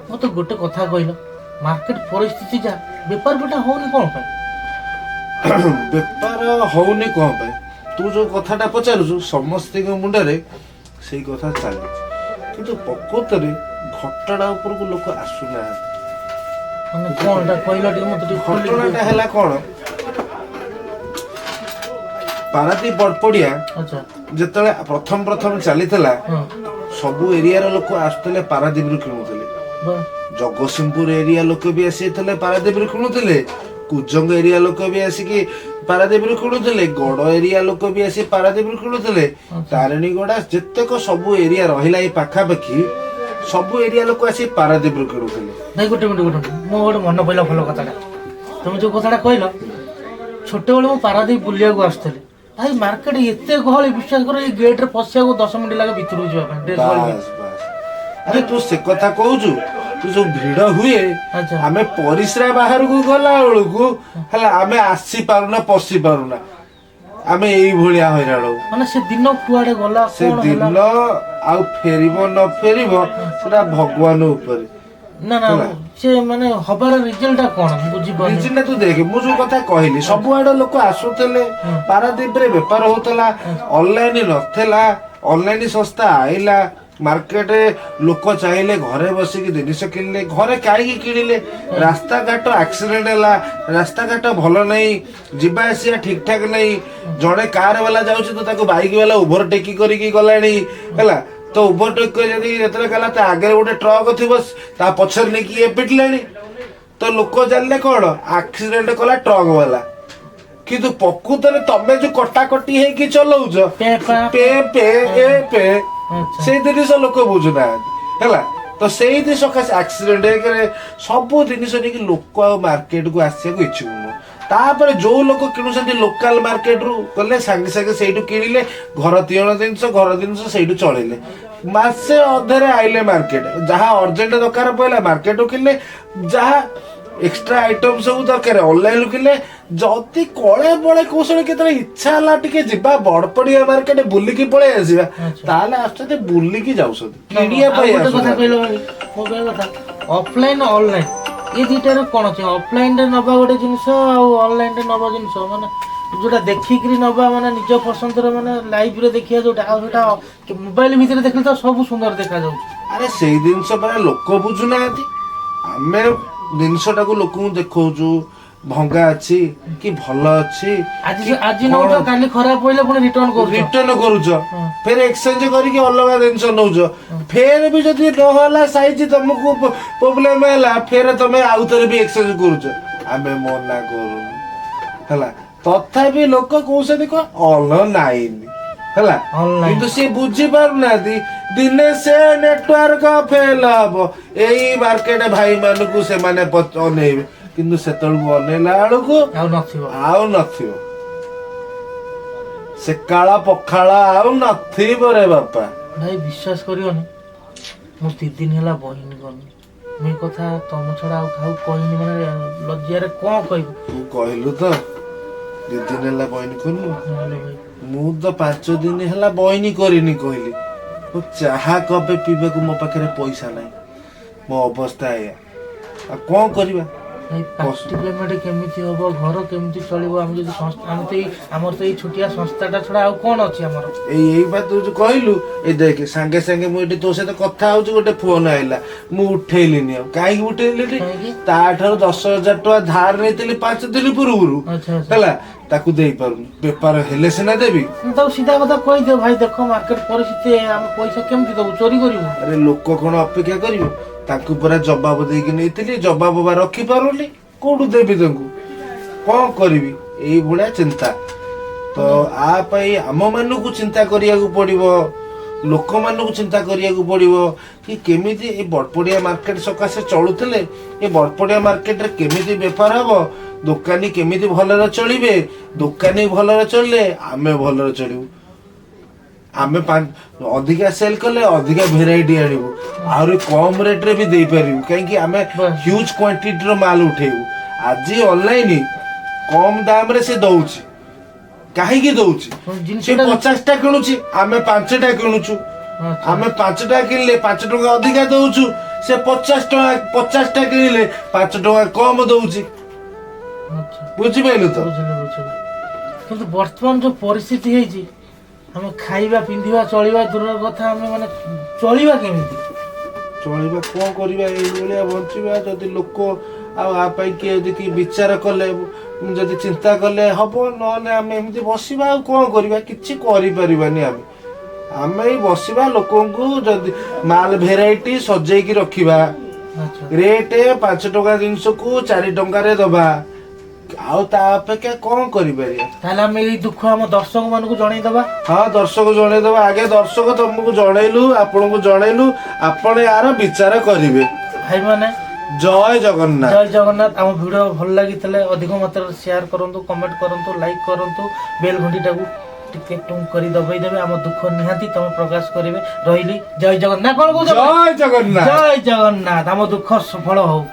ମତେ ଗୋଟେ କଥା କହିଲ, ମାର୍କେଟ ପରିସ୍ଥିତି ଯା, ବେପାର ବଟା ହଉନି କଣ ପାଇଁ? ବେପାର ହଉନି କଣ ପାଇଁ, ତୁ ଯୋଉ କଥାଟା ପଚାରୁଛୁ, ସମସ୍ତିଙ୍କ ମୁଣ୍ଡରେ ସେଇ କଥା ଚାଲିଛି। କିନ୍ତୁ ପ୍ରକୃତରେ ଘଟଣା ଉପରକୁ ଲୋକ ଆସୁନାହାନ୍ତି। ମାନେ କଣଟା କହିଲ ଟିକେ ମତେ ଟିକେ ଖୋଲିକି। ଘଟଣାଟା ହେଲା କଣ, ପାରାଦୀପ ବଡ଼ପଡ଼ିଆ ଯେତେବେଳେ ପ୍ରଥମ ପ୍ରଥମ ଚାଲିଥିଲା, ସବୁ ଏରିଆର ଲୋକ ଆସୁଥିଲେ, ପାରାଦୀପରୁ କିଣୁଥିଲେ। ଜଗତସିଂହପୁର ଏରିଆ ଲୋକ ବି ଆସିଥିଲେ, ପାରାଦୀପରୁ କିଣୁଥିଲେ। କୁଜଙ୍ଗ ଏରିଆ ଲୋକ ବି ଆସିକି ପାରାଦୀପରୁ କିଣୁଥିଲେ। ଗଡ଼ ଏରିଆ ଲୋକ ବି ଆସି ପାରାଦୀପରୁ କିଣୁଥିଲେ। ତାରିଣୀଗଡା, ଯେତେକ ସବୁ ଏରିଆ ରହିଲା ଏଇ ପାଖାପାଖି, ସବୁ ଏରିଆ ଲୋକ ଆସି ପାରାଦୀପରୁ କିଣୁଥିଲେ। ଭାଇ, ଗୋଟେ ମିନିଟ୍, ଗୋଟେ ମିନିଟ୍, ମୋ ଗୋଟେ ମନେ ପଇଲା ଭଲ କଥାଟା। ତମେ ଯୋଉ କଥାଟା କହିଲ, ଛୋଟବେଳେ ମୁଁ ପାରାଦୀପ ବୁଲିବାକୁ ଆସୁଥିଲି। ଭାଇ, ମାର୍କେଟ ଏତେ ଗହଳି, ବିଶ୍ୱାସ କର, ଏଇ ଗେଟ୍ରେ ପଶିବାକୁ 10 ମିନିଟ୍ ଲାଗେ ଭିତରକୁ ଯିବା ପାଇଁ, ଡ୍ରେସ୍ ଗହଳି। ବାସ୍ ବାସ୍, ଆରେ ତୁ ସେ କଥା କହୁଛୁ, ତୁ ଯୋଉ ଭିଡ ହୁଏ, ଆମେ ପରିସ୍ରା ବାହାରକୁ ଗଲା ବେଳକୁ ହେଲା ଆମେ ଆସି ପାରୁନା, ପଶି ପାରୁନା, ଆମେ ଏଇଭଳିଆ ହଇରାଣ ହଉ। ମାନେ ସେ ଦିନ କୁଆଡେ ଗଲା? ସେ କଣ ହେଲା? ଦିନ ଆଉ ଫେରିବ ନ ଫେରିବ, ସେଟା ଭଗବାନ ଉପରେ। ନା ନା। ହେଲା। ସେ ମାନେ ହବାର ରିଜଲ୍ଟ ଟା କଣ, ମୁଁ ବୁଝିପାରୁନି। ରିଜନ ତୁ ଦେଖେ, ମୁଁ ଯୋଉ କଥା କହିଲି, ସବୁଆଡେ ଲୋକ ଆସୁଥିଲେ, ପାରାଦୀପରେ ବେପାର ହଉଥିଲା, ଅନଲାଇନ ନଥିଲା। ଅନଲାଇନ ଶସ୍ତା ଆଇଲା ମାର୍କେଟରେ, ଲୋକ ଚାହିଁଲେ ଘରେ ବସିକି ଜିନିଷ କିଣିଲେ। ଘରେ କାହିଁକି କିଣିଲେ? ରାସ୍ତାଘାଟ ଆକ୍ସିଡେଣ୍ଟ ହେଲା, ରାସ୍ତାଘାଟ ଭଲ ନାହିଁ, ଯିବା ଆସିବା ଠିକ ଠାକ ନାହିଁ। ଜଣେ କାର ବାଲା ଯାଉଛି ତ ତାକୁ ବାଇକ ବାଲା ଓଭରଟେକି କରିକି ଗଲାଣି। ହେଲା ତ, ଓଭରଟେକ୍ କରି ଯଦି ଯେତେବେଳେ ଗଲା, ତା ଆଗରେ ଗୋଟେ ଟ୍ରକ୍ ଥିବ, ତା ପଛରେ ନେଇକି ଇଏ ପିଟିଲାଣି। ତ ଲୋକ ଜାଣିଲେ କଣ, ଆକ୍ସିଡେଣ୍ଟ କଲା ଟ୍ରକ୍ ବାଲା। କିନ୍ତୁ ପ୍ରକୃତରେ ତମେ ଯୋଉ କଟାକଟି ହେଇକି ଚଲଉଛ, ପେ ପା ପେ ପେ ଏ ପେ, ସେଇ ଜିନିଷ ଲୋକ ବୁଝୁନାହାନ୍ତି। ହେଲା ତ, ସେଇ ସକାଶେ ଆକ୍ସିଡେଣ୍ଟ ହେଇକରେ ସବୁ ଜିନିଷ ନେଇକି ଲୋକ ଆଉ ମାର୍କେଟକୁ ଆସିବାକୁ ଇଚ୍ଛୁକ ନୁହଁ। ତାପରେ ଯୋଉ ଲୋକ କିଣୁଛନ୍ତି, ଲୋକାଲ ମାର୍କେଟରୁ ଗଲେ ସାଙ୍ଗେ ସାଙ୍ଗେ ସେଇଠୁ କିଣିଲେ, ଘର ତିଅଣ ଜିନିଷ, ଘର ଜିନିଷ ସେଇଠୁ ଚଳେଇଲେ। ମାସେ ଅଧେରେ ଆଇଲେ ମାର୍କେଟ, ଯାହା ଅର୍ଜେଣ୍ଟ ଦରକାର ପଇଲା ମାର୍କେଟରୁ କିଣିଲେ, ଯାହା ଏକ୍ସଟ୍ରା ଆଇଟମ ସବୁ ଦରକାର ଅନଲାଇନରୁ କିଣିଲେ। ଯଦି କଳେ ବଳେ କୌଶଳ କେତେବେଳେ ଇଚ୍ଛା ହେଲା ଟିକେ ଯିବା ବଡପଡିଆ ମାର୍କେଟ, ବୁଲିକି ପଳେଇ ଆସିବା, ତାହେଲେ ଆସୁଛନ୍ତି, ବୁଲିକି ଯାଉଛନ୍ତି, କିଣିବା ଆଉ ପାଇଁ ଗୋଟେ କଥା ଆସୁନାହାନ୍ତି। କହିଲ ଭାଇ, ମୋ କହିବା କଥା, ଅଫଲାଇନ ଅନଲାଇନ ଏ ଦିଟାରେ କଣ ଅଛି? ଅଫଲାଇନରେ ନବା ଗୋଟେ ଜିନିଷ ଆଉ ଅନଲାଇନରେ ନବା ଜିନିଷ, ମାନେ ଯୋଉଟା ଦେଖିକିରି ନବା, ମାନେ ନିଜ ପସନ୍ଦର, ମାନେ ଲାଇଭରେ ଦେଖିବା ଯୋଉଟା, ଆଉ ସେଟା ମୋବାଇଲ ଭିତରେ ଦେଖିଲେ ତ ସବୁ ସୁନ୍ଦର ଦେଖାଯାଉଛି। ଆରେ ସେଇ ଜିନିଷ ପରା ଲୋକ ବୁଝୁନାହାନ୍ତି। ଆମେ ଜିନିଷଟାକୁ ଲୋକଙ୍କୁ ଦେଖଉଛୁ, ଭଙ୍ଗା ଅଛି କି ଭଲ ଅଛି ଆଜି କି ଆଜି କଣ। ନଉଛ, କାଲି ଖରାପ ପଇଲେ ପୁଣି ରିଟର୍ନ କରୁଛ। ରିଟର୍ନ କରୁଛ, ଫେର ଏକ୍ସଚେଞ୍ଜ କରିକି ଅଲଗା ଜିନିଷ ନଉଛ। ଫେର ବି ଯଦି ନହେଲା ସାଇଜ, ତମକୁ ପ୍ରୋବ୍ଲେମ ହେଲା, ଫେର ତମେ ଆଉ ଥରେ ବି ଏକ୍ସଚେଞ୍ଜ କରୁଛ। ଆମେ ମନା କରୁନୁ, ହେଲା, ତଥାପି ଲୋକ କହୁଛନ୍ତି କଣ, ଅନଲାଇନ ହେଲା। ଅନଲାଇନ। କିନ୍ତୁ ସିଏ ବୁଝି ପାରୁନାହାନ୍ତି, ଦିନେ ସେ ନେଟୱାର୍କ ଫେଲ ହବ, ଏଇ ମାର୍କେଟ ଭାଇ ମାନଙ୍କୁ ସେମାନେ ଅନେଇବେ। କିନ୍ତୁ ସେତେବେଳକୁ ଅନେଇଲା ବେଳକୁ ଆଉ ନଥିବ। ଆଉ ନଥିବ, ସେ କାଳ ପଖାଳ ଆଉ ନଥିବ ରେ ବାପା। ଭାଇ, ବିଶ୍ୱାସ କରିବନି, ମୁଁ 3 ଦିନ ହେଲା ବହିନି କରିନି। ମୁଁ ଏ କଥା ତମ ଛଡା ଆଉ କାହାକୁ କହିନି, ମାନେ ଲଜ୍ଜାରେ କଣ କହିବୁ। ତୁ କହିଲୁ ତ 2 ଦିନ ହେଲା ବହିନି କରିନୁ। ନହେଲେ ଭାଇ। ମୁଁ ତ 5 ଦିନ ହେଲା ବହିନି କରିନି କହିଲି, ମୁଁ ଚାହା କପେ ପିଇବାକୁ ମୋ ପାଖରେ ପଇସା ନାହିଁ। ମୋ ଅବସ୍ଥା ଏଇଆ, ଆଉ କଣ କରିବା? ଭାଇ, ପାର୍ଟି ପେମେଣ୍ଟ କେମିତି ହବ? ଘର କେମିତି ଚଳିବ? ଆମେ ଯଦି ସଂସ୍ଥା, ଆମେ ତ ଏଇ ଆମର ତ ଏଇ ଛୋଟିଆ ସଂସ୍ଥାଟା ଛଡା ଆଉ କଣ ଅଛି ଆମର? ଏଇ ବା ତୁ ଯୋଉ କହିଲୁ, ଏଇ ଦେଖେ, ସାଙ୍ଗେ ସାଙ୍ଗେ ମୁଁ ଏଠି ତୋ ସହିତ କଥା ହଉଛି, ଗୋଟେ ଫୋନ ଆଇଲା, ମୁଁ ଉଠେଇଲିନି। ଆଉ କାହିଁକି ଉଠେଇଲିନି? କାହିଁକି? ତା ଠାରୁ 10,000 ଟଙ୍କା ଧାର ନେଇଥିଲି 5 ଦିନ ପୂର୍ବରୁ। ଆଚ୍ଛା ଆଚ୍ଛା ହେଲା, ତାକୁ ଦେଇପାରୁନି। ବେପାର ହେଲେ ସିନା ଦେବି। ମୁଁ ତାକୁ ସିଧା କଥା କହିଦିଅ, ଭାଇ ଦେଖ, ମାର୍କେଟ ପରିସ୍ଥିତି, ଆମେ ପଇସା କେମିତି ଦବୁ? ଚୋରି କରିବୁ? ଆରେ ଲୋକ କଣ ଅପେକ୍ଷା କରିବ? ତାଙ୍କୁ ପରା ଜବାବ ଦେଇକି ନେଇଥିଲି, ଜବାବ ବା ରଖିପାରୁନି, କୋଉଠୁ ଦେବି ତାଙ୍କୁ? କଣ କରିବି, ଏଇଭଳିଆ ଚିନ୍ତା। ତ ଆ ପାଇଁ ଆମ ମାନଙ୍କୁ ଚିନ୍ତା କରିବାକୁ ପଡିବ, ଲୋକମାନଙ୍କୁ ଚିନ୍ତା କରିବାକୁ ପଡିବ କି କେମିତି ଏ ବଡ଼ପଡ଼ିଆ ମାର୍କେଟ ସକାଶେ ଚଳୁଥିଲେ, ଏ ବଡ଼ପଡ଼ିଆ ମାର୍କେଟରେ କେମିତି ବେପାର ହବ, ଦୋକାନୀ କେମିତି ଭଲରେ ଚଳିବେ। ଦୋକାନୀ ଭଲରେ ଚଳିଲେ ଆମେ ଭଲରେ ଚଳିବୁ। ଆମେ ଅଧିକା ସେଲ୍ କଲେ ଅଧିକା ଭେରାଇଟି ଆଣିବୁ, ଆହୁରି କମ ରେଟରେ ବି ଦେଇପାରିବୁ, କାହିଁକି ଆମେ ହ୍ୟୁଜ୍ କ୍ୱାଣ୍ଟିଟିର ମାଲ ଉଠେଇବୁ। ଆଜି ଅନଲାଇନ କମ ଦାମରେ ସେ ଦଉଛି, କାହିଁକି ଦଉଛି? ସେ ଜିନିଷଟା 50ଟା କିଣୁଛି, ଆମେ 5ଟା କିଣୁଛୁ। ଆମେ 5ଟା କିଣିଲେ 5 ଟଙ୍କା ଅଧିକା ଦଉଛୁ, ସେ 50 ଟଙ୍କା, 50ଟା କିଣିଲେ 5 ଟଙ୍କା କମ ଦଉଛି। ବୁଝିପାରିଲୁ ତ? ବୁଝିଲି, ବୁଝିଲି। କିନ୍ତୁ ବର୍ତ୍ତମାନ ଯୋଉ ପରିସ୍ଥିତି ହେଇଛି, ଆମେ ଖାଇବା, ପିନ୍ଧିବା, ଚଳିବା ଦୂରର କଥା, ଆମେ ମାନେ ଚଳିବା କେମିତି? ଚଳିବା କଣ କରିବା, ଏଇଭଳିଆ ବଞ୍ଚିବା। ଯଦି ଲୋକ ଆଉ ଆ ପାଇଁ କିଏ ଯଦି କିଏ ବିଚାର କଲେ, ଯଦି ଚିନ୍ତା କଲେ ହବ, ନହେଲେ ଆମେ ଏମିତି ବସିବା। ଆଉ କଣ କରିବା? କିଛି କରିପାରିବାନି ଆମେ। ଆମେ ଏଇ ବସିବା। ଲୋକଙ୍କୁ ଯଦି ମାଲ ଭେରାଇଟି ସଜେଇକି ରଖିବା, ରେଟ୍ 5 ଟଙ୍କା ଜିନିଷକୁ 4 ଟଙ୍କାରେ ଦବା, ଆଉ ତା ଅପେକ୍ଷା କଣ କରିପାରିବା? ତାହେଲେ ଆମେ ଏଇ ଦୁଃଖ ଆମ ଦର୍ଶକ ମାନଙ୍କୁ ଜଣେଇଦବା। ହଁ, ଦର୍ଶକ ଜଣେଇଦବା ଆଗେ। ଦର୍ଶକ, ତମକୁ ଜଣେଇଲୁ, ଆପଣଙ୍କୁ ଜଣେଇଲୁ, ଆପଣ ୟାର ବିଚାର କରିବେ। ଭାଇମାନେ, ଜୟ ଜଗନ୍ନାଥ। ଜୟ ଜଗନ୍ନାଥ। ଆମ ଭିଡ଼ିଓ ଭଲ ଲାଗିଥିଲେ ଅଧିକ ମାତ୍ରାରେ ସେୟାର କରନ୍ତୁ, କମେଣ୍ଟ କରନ୍ତୁ, ଲାଇକ୍ କରନ୍ତୁ, ବେଲ୍ ଘଣ୍ଟିଟାକୁ ଟିକେ ଟୁଙ୍ଗ କରି ଦବେଇ ଦେବେ। ଆମ ଦୁଃଖ ନିହାତି ତମେ ପ୍ରକାଶ କରିବେ। ରହିଲି, ଜୟ ଜଗନ୍ନାଥ। କଣ କହୁଛ? ଜୟ ଜଗନ୍ନାଥ। ଜୟ ଜଗନ୍ନାଥ। ଆମ ଦୁଃଖ ସଫଳ ହଉ।